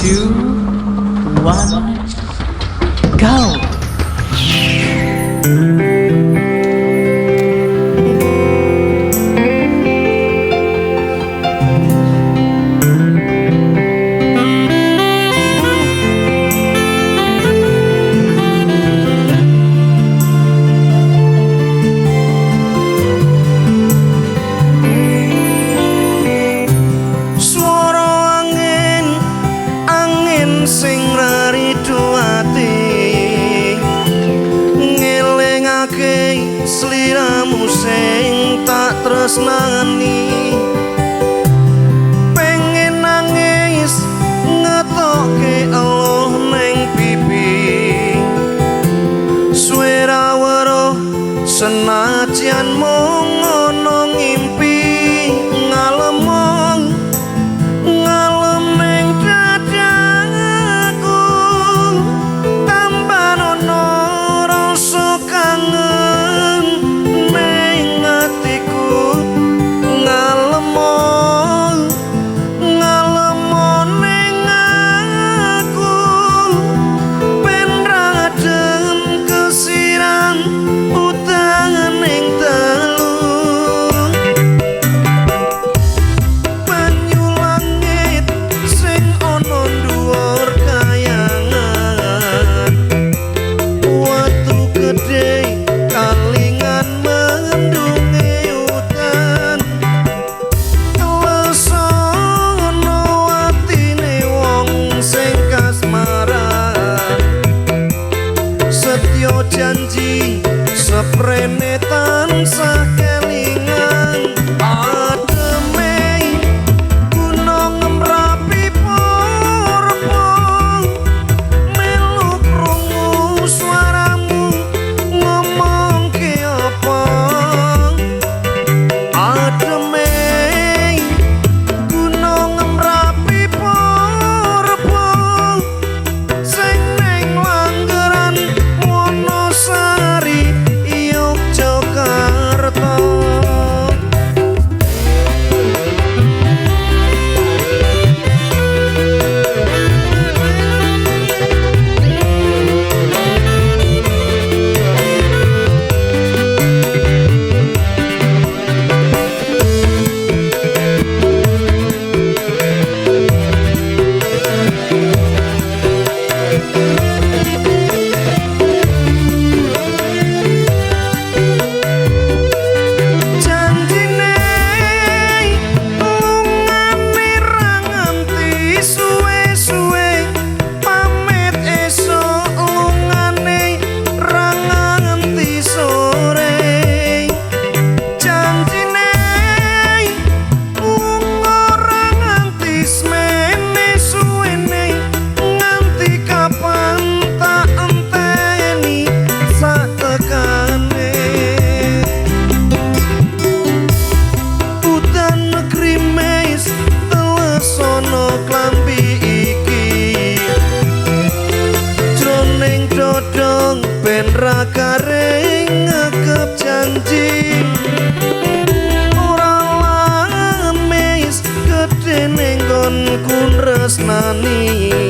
2, 1, go! Sliramu sing tak tresnani, pengen nangis ngetoke eluh ning pipi, suwe ra weruh senajan mung ngono ngimpi, ngalemong ngalem ning dadaku, tambah ono rasa kangen. Setyo janji seprene tansah kelingan, ademe gunung Merapi purba, melu krungu suaramu ngomongke apa, ademe gunung Merapi purba, sing ning Langgeran Wonosari Yogyakarta. Ben ra garing ngekep janji, ora lamis gedhe ning nggonku tresnani.